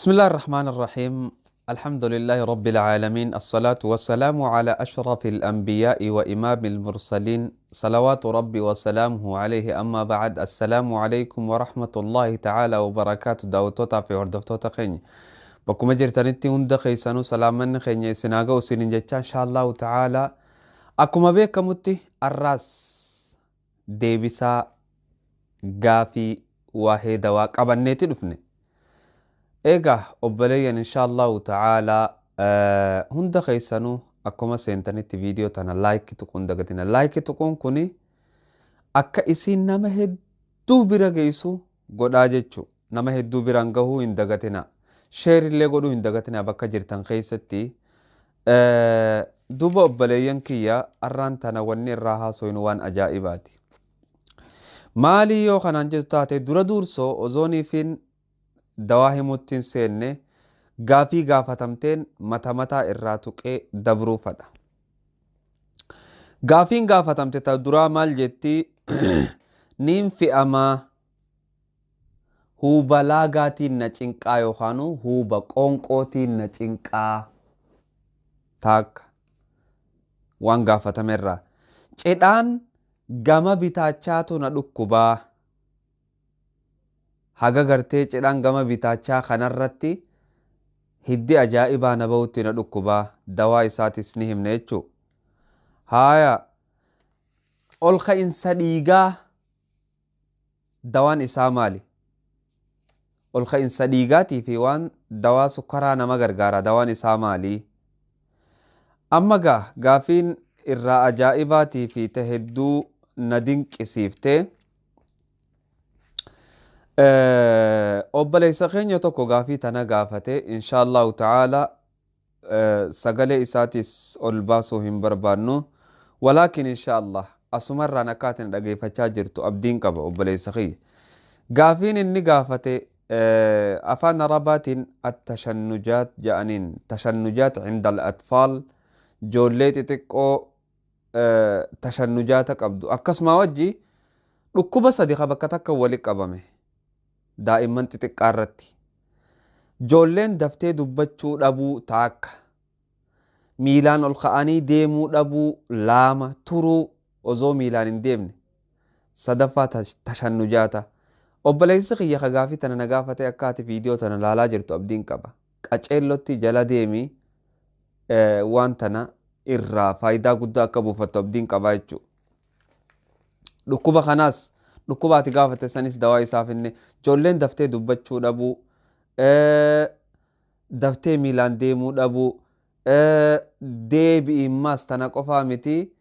بسم الله الرحمن الرحيم. الحمد لله رب العالمين، الصلاة والسلام على أشرف الأنبياء وإمام المرسلين، صلوات ربي وسلامه عليه. أما بعد، السلام عليكم ورحمة الله تعالى وبركاته. Daawwattoota fi hordoftoota keenya bakkuma jirtanitti hunda keessanuu salaamanni keenya isin haa ga'u isinin jecha, insha Allahu ta'ala akkuma beekamutti arraas deebisaa gaafii waa'ee dawaa qabanneeti dhufne. Egaa obboleeyyan, insha Allahu ta'ala hunda keessanuu akkuma seentanitti viidiyoo tana like tuquun dagatina. Like tuquun kuni akka isiin nama hedduu bira geessu godhaa jechu. Nama hedduu biraan gahuu hin dagatina. Share illee godhuu hin dagatina bakka jirtan keessatti. Duuba obboleeyyan kiyya, arraan tana wanni irraa haasoynu waan ajaa'ibaati. Maalii yoo kanaan jettu taate, dura dursoo ozooniifin dawaa himutti hin seenne, gaafii gaafatamteen mata mataa irraa tuqee dabruu fadha. Gaafiin gaafatamte ta duraa maal jetti? Niin fe'amaa, huuba laagaatiin na cinqaa yookaan huuba qoonqootiin na cinqaa taakka waan gaafatamerraa. Cidhaan gama bitaachaatu na dhukkubaa. Haga gartee cidhaan gama bitaachaa kanarratti hiddi ajaa'ibaa na bahutti na dhukkubaa, dawaa isaatis ni himne jechuu. Haaya, ol ka'insa dhiigaa dawaan isaa maali? Ol ka'insa dhiigaatii fi waan dawaa sukkaraa nama gargaara, dawaan isaa maali? Amma gaa gaafiin irraa ajaa'ibaatii fi ta hedduu na dinqisiiftee, obboleessa keenya tokko gaafii tana gaafate. Insha Allahu ta'ala sagalee isaatis ol baasuu hin barbaannu, walaakin insha Allah asumarraan akkaatiin dhageeffachaa jirtu abdiin qaba. Obboleessa kiyya, gaafiin inni gaafate afaan Arabaatiin التشنجات jedhaniin, تشنجات عند الأطفال, joollee xixiqqoo tashannujaata qabdu, akkasuma wajji dhukkuba sadi ka bakka takka wali qabame daa'imman xixiqqaa irratti: joolleen daftee dubbachuu dhabuu taakka, miilaan ol ka'anii deemuu dhabuu laama, turuu osoo miilaan hin deemne sadaffaa, tashannujaata. Obboleessi kiyya ka gaafii tana na gaafate, akka ati viidiyoo tana laalaa jirtu abdiin qaba. Qaceellotti jala deemii waan tana irraa faayidaa guddaa akka buufattu abdiin qabaa jechuudha. Dhukkuba kanaas, dhukkuba ati gaafate sanis dawaa isaaf inni ijoolleen daftee dubbachuu dhabuu, daftee miilaan deemuu dhabuu, deebi'immaas tana qofaa miti,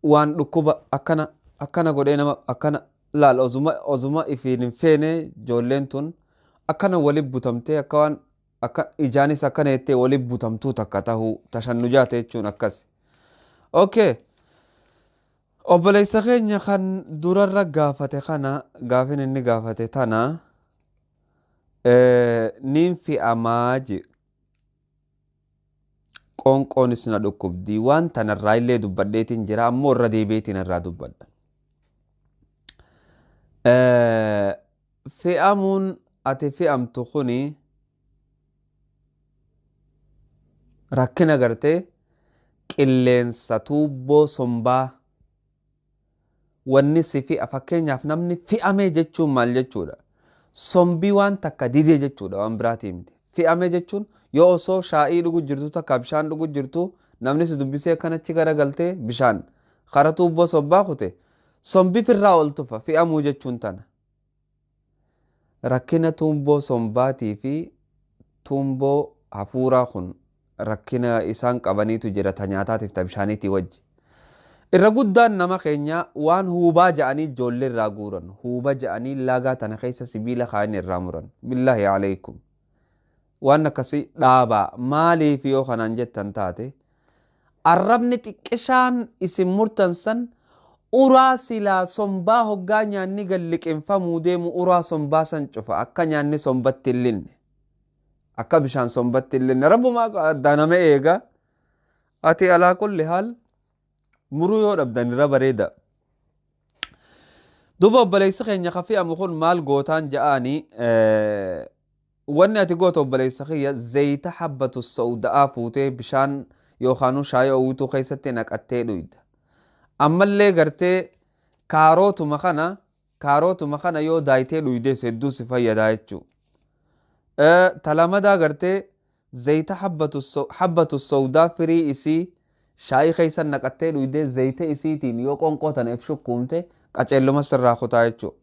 waan dhukkuba akkana akkana godhee nama akkana laal osuma ifiin hin feene ijoolleen tun akkana walitti butamtee, akka waan akka ijaanis akkana jettee walitti butamtuu takka tahuu, tashannujaate jechuun akkas. Okay. Obboleessa keenya kan durarra gaafate kana, gaafin inni gaafate tana, niin fe'amaa je, qoonqoonis na dhukkubdii. Waan tanarraa illee dubbadheetiin jira, ammoo irra deebi'eetiin irraa dubbadha. Fe'amuun ati fe'amtu kuni rakkina gartee qilleensa tuubboo sombaa wanni si fe'a. Fakkeenyaaf, namni fe'ame jechuun maal jechuudha? Sombii waan takka dide jechuudha, waan biraatii miti. Fe'ame jechuun yoo osoo shaayii dhugu jirtu takka bishaan dhugu jirtu namni si dubbisee akkanatti garagaltee bishaan kara tuubboo sombaa kute, sombi firraa ol tufa, fe'amuu jechuun tana. Rakkina tuubboo sombaatii fi tuubboo hafuuraa kun rakkina isaan qabaniitu jira, ta nyaataatiif ta bishaaniitii wajji. Irra guddaan nama keenya waan huubaa ja'anii ijoollee irraa guuran, huuba ja'anii laagaa tana keessa sibiila kaa'anii irraa muran. بالله عليكم, waan akkasii dhaabaa. Maaliif yoo kanaan jettan taate, arrabni xiqqishaan isin murtan san uraa silaa sombaa hoggaa nyaanni galliqinfamuu deemu uraa sombaa san cufa, akka nyaanni sombatti hin linne, akka bishaan sombatti hin linne. Rabbumaa addaa nama eega. Ati على كل حال muruu yoo dhabdan irra bareeda. Duuba obboleessi keenya ka fe'amu kun maal gootaan ja'anii Wanni ati gootu obboleessa kiyya, zayita habbatu sawda'aa fuutee bishaan yookaan shaayii oowwituu keessatti naqattee dhuyda. Ammallee gartee kaarootuma kana yoo daayitee dhuydees hedduu si fayyadaa jechuu. Talamadaa gartee zayita habbatu sawdaa firii isii shaayii keessa naqattee dhuydee zayita isiitiin yoo qoonqoo tana if shukkuumte qaceelluma sirraa kutaa jechuu.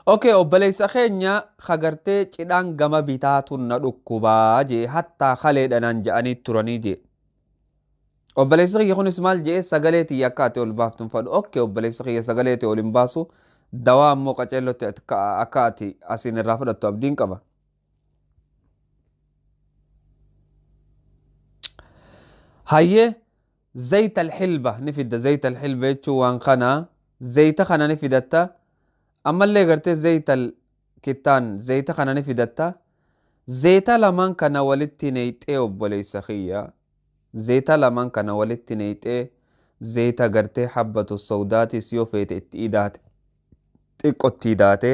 Okay, obboleessa keenya hagartee cidhaan gama bitaatu na dhukkubaa jee, hattaa kaleedhanaan je'anii turanii jee. Obboleessi kiyya kunis maal jee? Sagalee tiyya akka ati ol baaftu hin fadhu. Okay, obboleessi kiyya, sagalee ati ol hin baasu, dawaa ammoo qaceellotti akka ati asiin irraa fudhattu abdiin qaba. Hayyee, zayita alxilba ni fidda. Zayita alxilba jechuun waan kana, zayita kana ni fidatta. Ammallee gartee zayita kittaan, zayita kana ni fidatta. Zayita lamaan kana walitti neeyxee, obboleessa kiyya, zayita lamaan kana walitti neeyxee, zayita gartee habbatu sawdaatis yoo feete itti idaate, xiqqotti idaate,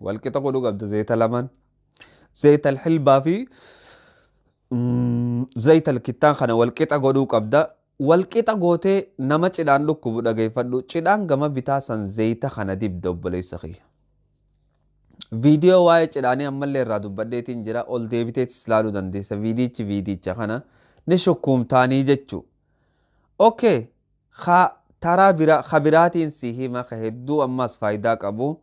walqixa godhuu qabda zayita lamaan, zayita alxilbaa fi zayita alkittaan kana walqixa godhuu qabda. Walqixa gootee, nama cidhaan dhukkubu dhageeffadhu, cidhaan gama bitaa san zayita kana dibda. Obboleessa kiyya, viidiyoo waa'ee cidhaanii ammallee irraa dubbadheetiin jira, ol deebiteetis ilaaluu dandeessa. Viidicha kana ni shukkuumtaanii jechuu. Okay, ka taraa bira ka biraatiin si hima, ka hedduu ammas faayidaa qabu,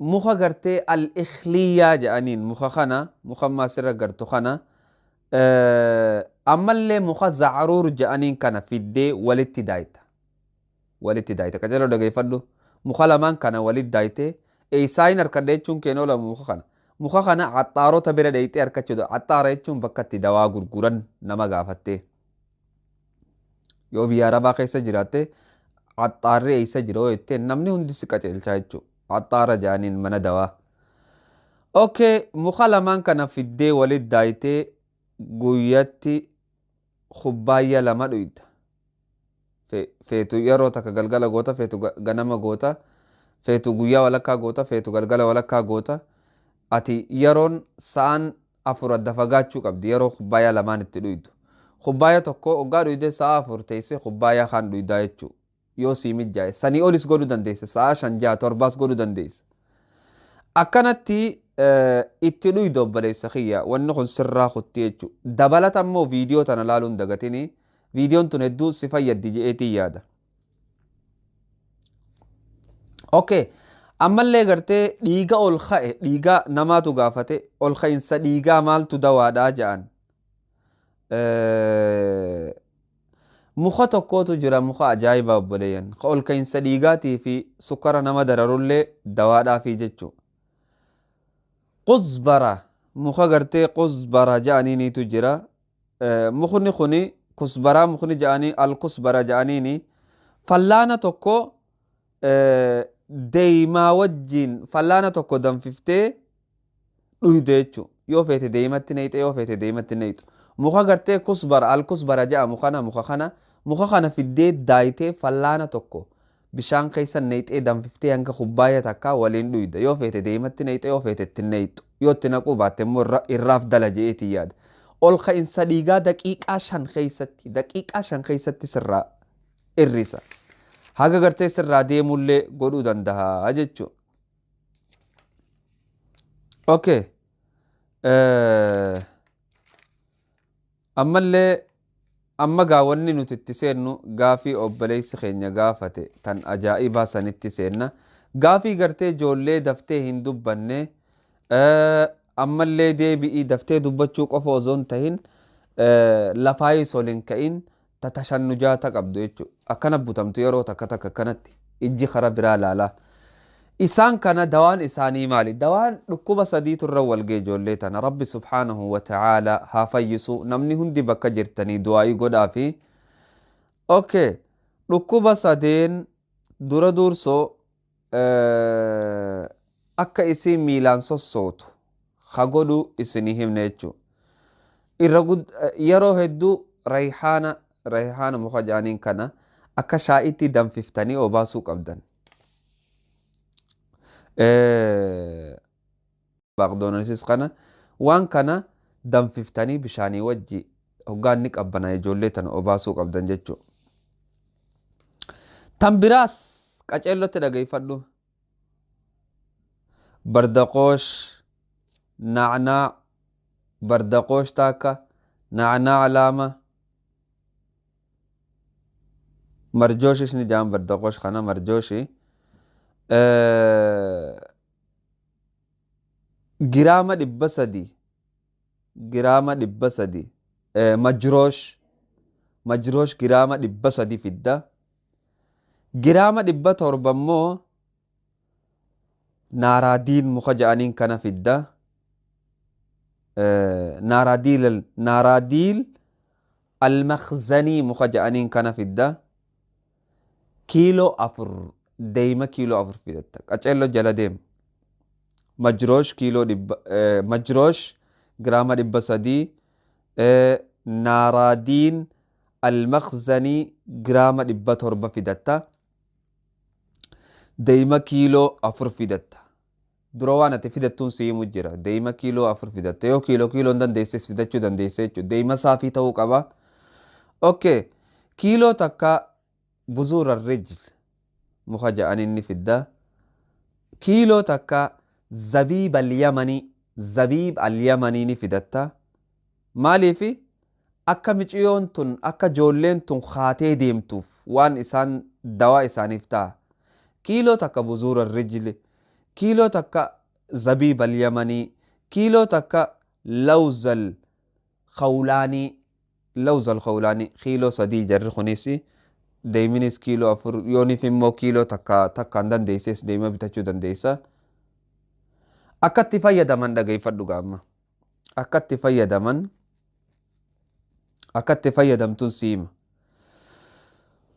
muka gartee al-ikhliyaa jedhaniin, muka kana, muka ammas irra gartu kana, ammallee muka zacruur jedhaniin kana fiddee walitti daayita. Walitti daayita. Qajeeloo dhageeffadhu. Muka lamaan kana walitti daayitee, eessaayin harkadha jechuun keen oolamu muka kana. Muka kana axxaarota bira dheeyxee harkachuu. Axxaara jechuun bakka itti dawaa gurguran nama gaafattee. Yoo biyya Arabaa keessa jiraatte, axxaarri eessa jira yoo jettee, namni hundi si qajeelchaa jechuudha. Axxaara jedhaniin mana dawaa. Okay, muka lamaan kana fiddee walitti daayitee guyyatti kubbaayya 2 dhuyda. Feetu yeroo takka galgala goota, feetu ganama goota, feetu guyyaa walakkaa goota, feetu galgala walakkaa goota. Ati yeroon sa'aan 4 adda fagaachuu qabdi yeroo kubbaayyaa lamaan itti dhuydu. Kubbaayya 1 hoggaa dhuyde sa'a 4 teessee kubbaayyaa kaan dhuydaa jechuudha. Yoo sii mijaa'e sanii olis godhuu dandeessa, sa'a 5, 6, 7s godhuu dandeessa. Akkanatti itti dhuydu, obboleessa kiyya, wanni kun sirraa kutti jechuudha. Dabalata immoo viidiyoo tana laaluun dagatinii, viidiyoon tun hedduu si fayyaddi je'eetii yaada. Okay. Ammallee gartee dhiiga ol ka'e, dhiiga namaatu gaafate, ol ka'insa dhiigaa maaltu dawaadhaa jedhan. Muka tokkotu jira, muka ajaa'ibaa obboleeyyan. Ka ol ka'insa dhiigaatii fi sukkara nama dararullee dawaadhaafi jechuudha. Quzbara, muka gartee quzbara jedhaniinitu jira. Mukni kuni kusbaraa mukni jedhanii, al-kusbara jedhaniini, fallaana 1 deemaa wajjin fallaana 1 danfiftee dhuyde jechuudha. Yoo feete deematti neeyxe, yoo feete deematti neeyxu. Muka gartee kusbara, al-kusbara jedhamu kana, muka kana fiddee daayitee fallaana 1 bishaan keessa neeyxee danfiftee hanga kubbaayya takkaa waliin dhuyda. Yoo feete deematti neeyxe, yoo feete itti neeyxu. Yoo itti naquu baatte immoo irraaf dala je'eetii yaada. Ol ka'insa dhiigaa daqiiqaa 5 keessatti, daqiiqaa 5 keessatti sirraa irrisa. Haga gartee sirraa deemullee godhuu danda'a jechuudha. Okay. Ammallee amma gaawwanni nuti itti seennu gaafii obboleessi keenya gaafate tan ajaa'ibaa sanitti seenna. Gaafii gartee ijoollee daftee hin dubbanne, ammallee deebi'ii daftee dubbachuu qofa osoo hin tahin lafaayis ol hin ka'in, tatashannujaata qabdu jechuudha. Akkana butamtu yeroo takka takka akkanatti ijji kara biraa ilaalaa. Isaan kana dawaan isaanii maali? Dawaan dhukkuba sadiitu irra walgee ijoollee tana. Rabbi subhaanahu wa ta'aala haa fayyisu. Namni hundi bakka jirtanii du'aa'ii godhaa fi. Okay. Dhukkuba sadeen dura dursoo akka isiin miilaan sossootu ha godhu isinii himne jechuudha. Irra yeroo hedduu rayhaana muka jaaniin kana akka shaa'itti danfiftanii obaasuu qabdan. Baaqdoonanisis kana waan kana danfiftanii bishaanii wajji hoggaan ni qabbanaa ijoollee tana obaasuu qabdan jechuudha. Tan biraas qaceellotti dhageeffadhu. Bardaqoosh, nacnaa, bardaqoosh taakka, nacnaa lama, marjooshis ni jedhama bardaqoosh kana marjooshi. Giraama 300, giraama 300, majroosh, majroosh giraama 300 fidda. Giraama 700 immoo naaraadiin muka jedhaniin kana fidda. Naaraadiil almakzanii muka jedhaniin kana fidda. Kiiloo 4 deema kiiloo 4 fidatta. Qaceelloo jala deema. Majroosh kiiloo 100, majroosh giraama 300, naaraadiin almakzanii giraama 700 fidatta. Deema kiiloo 4 fidatta. Dura waan ati fidattuun si himu jira. Deema kiiloo 4 fidatta. Yoo kiiloo kiiloon dandeesses fidachuu dandeesse jechuudha. Deema saafii ta'uu qaba. Okay. Kiiloo takka buzuura rijl muka jedhaniin ni fidda. Kiiloo takka zabiib al-yamanii, zabiib al-yamanii ni fidatta. Maaliifi akka miciyoon tun akka ijoolleen tun kaatee deemtuuf waan isaan dawaa isaaniif ta'a. Kiiloo takka buzuura rijli, kiiloo takka zabiib al-yamanii, kiiloo takka lawzal khawlaanii, lawzal khawlaanii kiiloo 3 jarri kunis deeminis kiiloo 4 yooniif immoo kiiloo takka takkaan dandeesses deema bitachuu dandeessa. Akkatti fayyadaman dhageeffadhu gaamma. Akkatti fayyadaman, akkatti fayyadamtuun siima.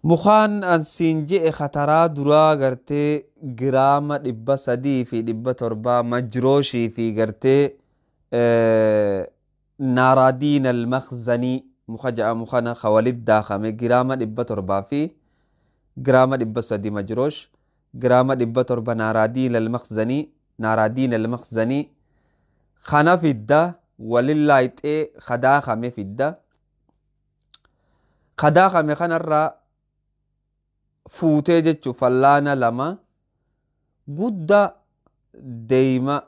Mukaan ansiin je'e khataraa duraa gartee giraama 300 fi 700 majrooshii fi gartee naaraadiin almakzanii muka jedhamu kana walit daakame giraama 700 fi giraama 300 majroosh, giraama 700 naaraadiin almakzanii, naaraadiin almakzanii kana fidda walin laayixee kadaakame fidda. Kadaakame kanarraa fuutee jechuun fallaana 2 guddaa deema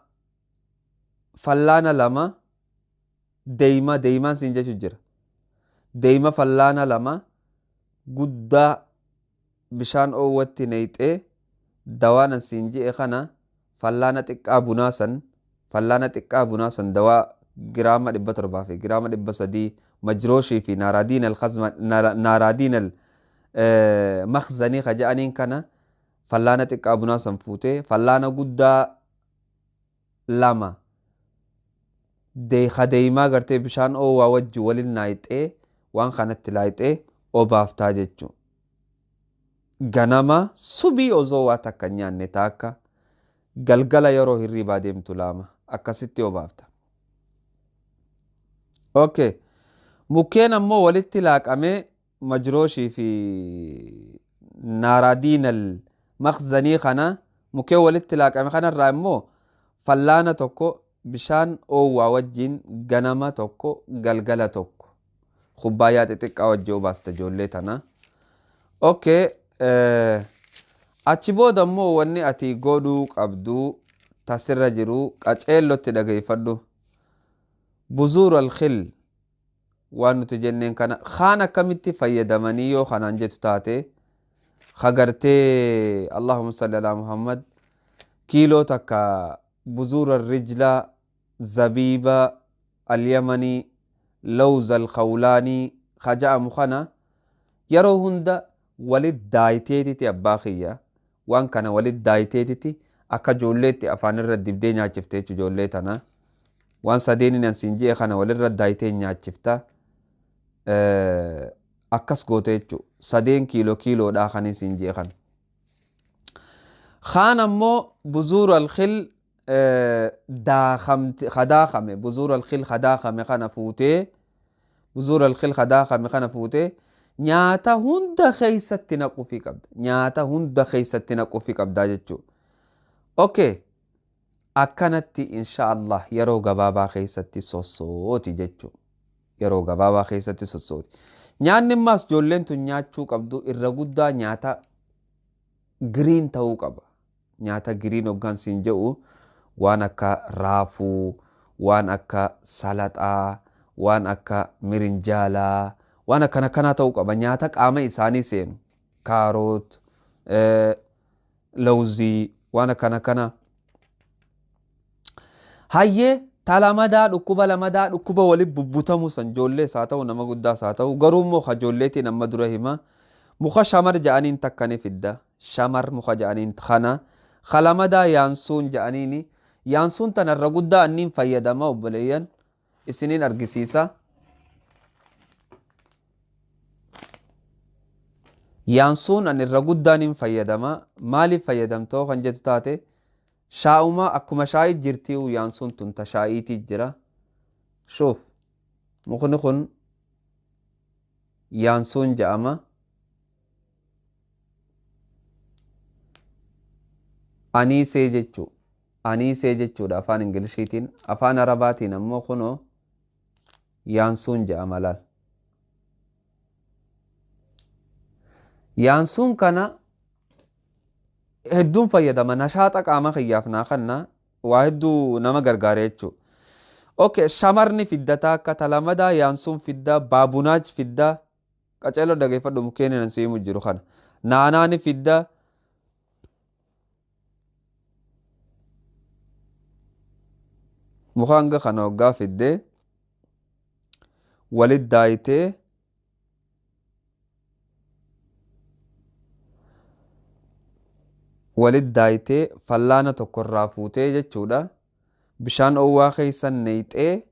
fallaana 2 deema deemaan siin jechuun jira. Deema fallaana 2 guddaa bishaan oowwatti neeyxee dawaan siin je'e kana fallaana xiqqaa bunaa san, fallaana xiqqaa bunaa san dawaa giraama 700 fi giraama 300 majrooshii fi naaraadiin al-khazma, naaraadiin al-makhzanii ka jedhaniin kana fallaana xiqqaa bunaa san fuutee fallaana guddaa 2 deemaa gartee bishaan oowwaa wajji waliin naayixee waan kanatti laayixee obaaftaa jechuudha. Ganama subii osoo waa takka hin nyaanne taakka galgala yeroo hirribaa deemtu 2 akkasitti obaafta. Okay. Mukkeen ammoo walitti laaqamee majrooshii fi naaraadiin al-makhzanii kana mukkeen walitti laaqame kanarraa immoo fallaana 1 bishaan oowwaa wajjin ganama 1 galgala 1 kubbaayyaa xixiqqaa wajji obaasta ijoollee tana. Okay. Achi booda immoo wanni ati godhuu qabdu tasirra jiru qaceellotti dhageeffadhu. Buzuur al-khil waan nuti jenneen kana kaan akkamitti fayyadamanii yoo kanaan jettu taate hagartee Allahumma salli ala Muhammad kiiloo takka buzuura rijlaa, zabiiba al-yamanii, lawza al-khawlaanii ka ja'amu kana yeroo hunda walit daayiteetiti abbaa kiyya waan kana walit daayiteetiti akka ijoolleetti afaan irra dibdee nyaachifte jechuudha ijoollee tana. Waan sadeeniin ansiin je'e kana walirra daayitee nyaachifta. Akkas goote jechuudha. Sadeen kiiloo kiiloodhaa kan isin je'e kana. Kaan ammoo buzuur al-khil kadaakame buzuur al-khil kadaakame kana fuutee buzuur al-khil kadaakame kana fuutee nyaata hunda keessatti naquufii qabda. Nyaata hunda keessatti naquufii qabdaa jechuudha. Okay. Akkanatti insha Allah yeroo gabaabaa keessatti sossooti jechuudha. Yeroo gabaabaa keessatti sossooti. Nyaanni ammaas ijoolleen tun nyaachuu qabdu irra guddaa nyaata green ta'uu qaba. Nyaata green hoggaan siin jedhu waan akka raafuu, waan akka salaxaa, waan akka mirinjaalaa, waan akkana akkanaa ta'uu qaba. Nyaata qaama isaanii seenu. Kaaroot, lawuzii, waan akkana akkanaa. Hayyee ta lamadaa dhukkuba lamadaa dhukkuba waliin bubbutamuu san ijoollees haa ta'u nama guddaas haa ta'u garuu immoo ijoolleetiin amma dura hima. Muka shamar ja'aniin takka ni fidda. Shamar muka ja'aniin kana. Kalamadaa yaansuun ja'aniini. Yaansuun tanarra guddaa anniin fayyadama obboleeyyan isiniin argisiisa. Yaansuun an irra guddaan hin fayyadama. Maaliif fayyadamtoo kan jettu taate shaa'uma akkuma shaayii jirtii yaansuun tun ta shaayiitii jira. Shuuf mukni kun yaansuun ja'ama. Aniisee jechuu. Aniisee jechuudha afaan Ingiliishiitiin. Afaan Arabaatiin ammoo kunoo yaansuun ja'ama laal. Yaansuun kana hedduun fayyadama. Nashaaxa qaama kiyyaaf naa kanna waa hedduu nama gargaara jechuudha. Okay, shamarni fiddataa akka talamadaa yaansuun fiddaa, baabunaaj fiddaa, qaceeloo dhageeffadhu mukkeen nan siimu jiru kana. Naanaani fiddaa. Muka hanga kana hoggaa fiddee walit daayitee walit daayitee fallaana tokkorraa fuutee jechuudha. Bishaan oowwaa keessa neeyxee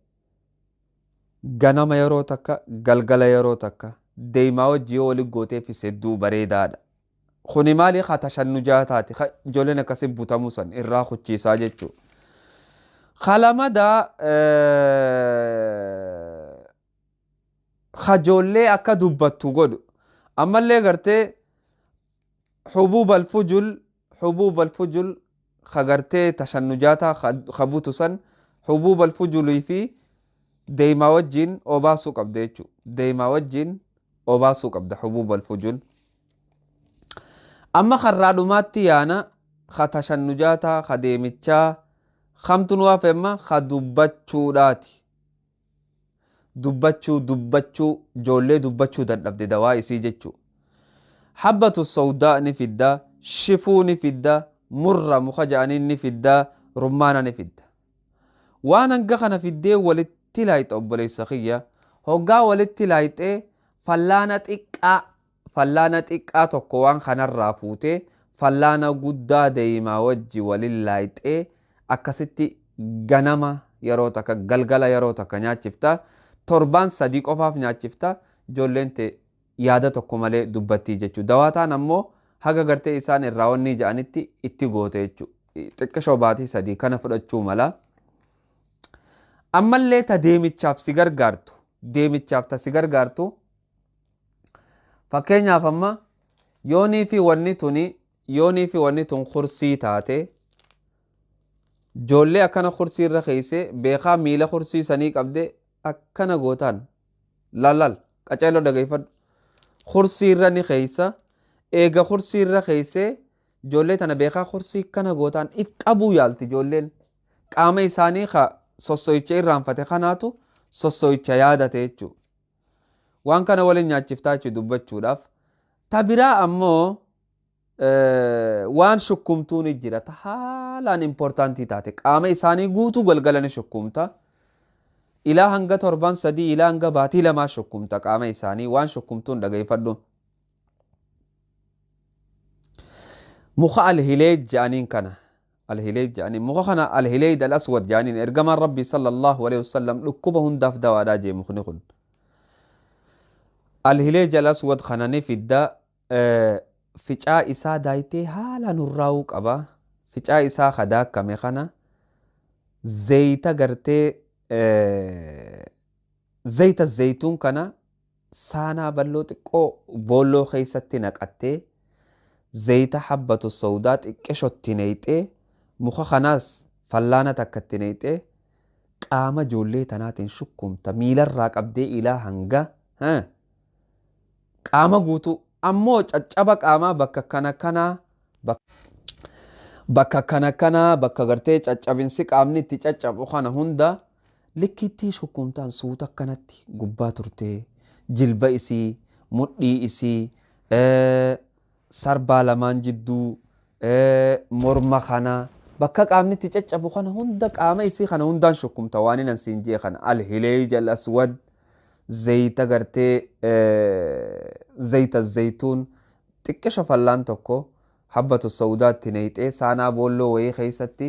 ganama yeroo takka galgala yeroo takka deemaa wajji yoo walit gooteefis hedduu bareedaadha. Kuni maali haa tashannujaa taate ijoolleen akkasii butamuu san irraa kuchiisaa jechuudha. Kalamadaa ijoollee akka dubbattu godhu ammallee gartee hubuub alfujul gartee tashannujaataa kabutu san hubuub alfujulii fi deemaa wajjin obaasuu qabda jechuudha. Deemaa wajjin obaasuu qabda hubuub alfujul. Amma karraa dhumaatti yaana ka tashannujaataa ka deemichaa kamtu nu hafe amma ka dubbachuudhaati. Dubbachuu ijoollee dubbachuu dadhabde dawaa isii jechuudha. Habbatu sawdaa ni fidda, shifuu ni fidda, murra muka ja'aniin ni fidda, rummaana ni fidda. Waan hanga kana fiddee walitti laayxa obboleessa kiyya. Hoggaa walitti laayxee fallaana xiqqaa tokko waan kanarraa fuutee fallaana guddaa deemaa wajji walin laayxee akkasitti ganama yeroo takka galgala yeroo takka nyaachifta. Torbaan 3 qofaaf nyaachifta. Ijoolleen ta'e yaada tokko malee dubbattii jechuudha. Dawaa taan ammoo haga gartee isaan irraa wanni ja'anitti itti goote jechuudha. Xiqqishoo baatii 3 kana fudhachuu mala. Ammallee ta deemichaaf si gargaartu. Deemichaaf ta si gargaartu. Fakkeenyaaf amma yoonii fi wanni tun kursii taate ijoollee akkana kursii irra keesse beekaa miila kursii sanii qabde akkana gootaan lallal qaceeloo dhageeffadhu. Kursii irra ni keessa eega kursii irra keessee ijoollee tana beekaa kursii kana gootaan if qabuu yaalti ijoolleen qaama isaanii ka sosso'icha irraanfate kanaatu sosso'icha yaadate jechuudha. Waan kana waliin nyaachiftaa jechuudha dubbachuudhaaf. Ta biraa ammoo waan shukkumtuu ni jira. Ta haalaan impoortaantii taate qaama isaanii guutuu galgala ni shukkumta. Ilaa hanga torban 3 ilaa hanga baatii 2 shukkumta qaama isaanii waan shukkumtuun dhageeffadhu. Muka alhileej ja'aniin kana. Alhileej ja'aniin muka kana alhileej al-aswad ja'aniin ergamaan rabbii sallallahu alaihi wasallam dhukkuba hundaaf dawaadhaa jee mukni kun. Alhileej al-aswad kana ni fidda ficaa isaa daayitee haala nurraa'uu qaba. Ficaa isaa kadaakkame kana zayita gartee zayita zayituun kana saanaa bal'oo xiqqoo boolloo keessatti naqattee zayita habbatu sawdaa xiqqishotti neeyxee Muka kanaas fallaana takka itti neexee qaama ijoollee tanaatiin shukkumta, miilarraa qabdee ilaa hanga qaama guutuu. Ammoo caccaba qaamaa bakka kana kanaa, bakka kana kanaa, bakka gartee caccabinsi qaamni itti caccabu kana hunda likkitti shukkumtaan suuta akkanatti gubbaa turtee jilba isii, mudhii isii, sarbaa lamaan jidduu, morma kana, bakka qaamni itti caccabu kana hunda qaama isii kana hundaan shukkumta. Waan inni siin jee kana alhileej al aswad, zayita gartee zayita zayituun xiqqisha fallaan tokko habbatu saudaatti neeyxee saanaa boolloo wayii keessatti,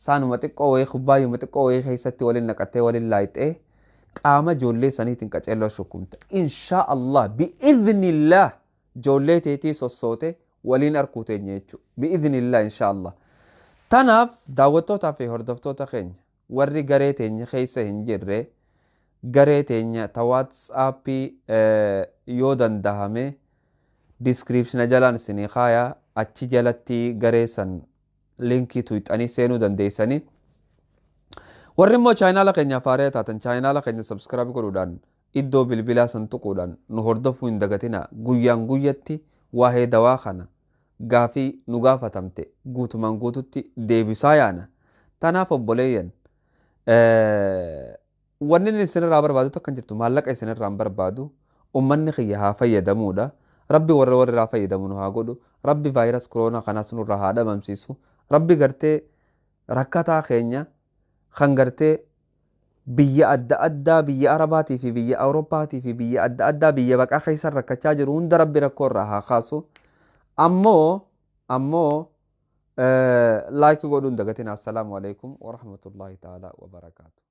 saanuma xiqqoo wayii, kubbaayyuma xiqqoo wayii keessatti waliin naqattee waliin laayixee qaama ijoollee saniitiin qaceelloo shukkumta. Inshaa Allah, bi'idhnillah, ijoollee teetii sossoote waliin arkuu teenya jechuudha. Bi'idhnillah, inshaa Allah. Tanaaf daawwattootaa fi hordoftoota keenya warri garee teenya keessa hin jirre, garee teenya ta WhatsAppii yoo dandahame description jalaan isinii kaayaa, achi jalatti garee san linkii tuyxanii seenuu dandeessanii. Warri immoo chaayinaala keenya faaree taatan chaayinaala keenya subscribe godhuudhaan iddoo bilbilaa san tuquudhaan nu hordofuu hin dagatina. Guyyaan guyyatti waa'ee dawaa kana gaafii nu gaafatamte guutumaan guututti deebisaa yaana. Tanaaf obboleeyyan, wanni inni isinirraa barbaadu takka hin jirtu, maallaqa isinirraa hin barbaadu, ummanni kiyya haa fayyadamuudha. Rabbi warra warra fayyadamu nu haa godhu. Rabbi vaayirasi koronaa kanaas nurraa haa dhabamsiisu. Rabbi gartee rakkataa keenya kan gartee biyya adda addaa, biyya Arabaatii fi biyya Awurooppaatii fi biyya adda addaa, biyya baqaa keessa rakkachaa jiru hunda Rabbi rakkoo irraa haa kaasu. Ammoo like godhuun dagatina. Assalaamu alaikum warahmatullahi ta'ala wabarakaatu.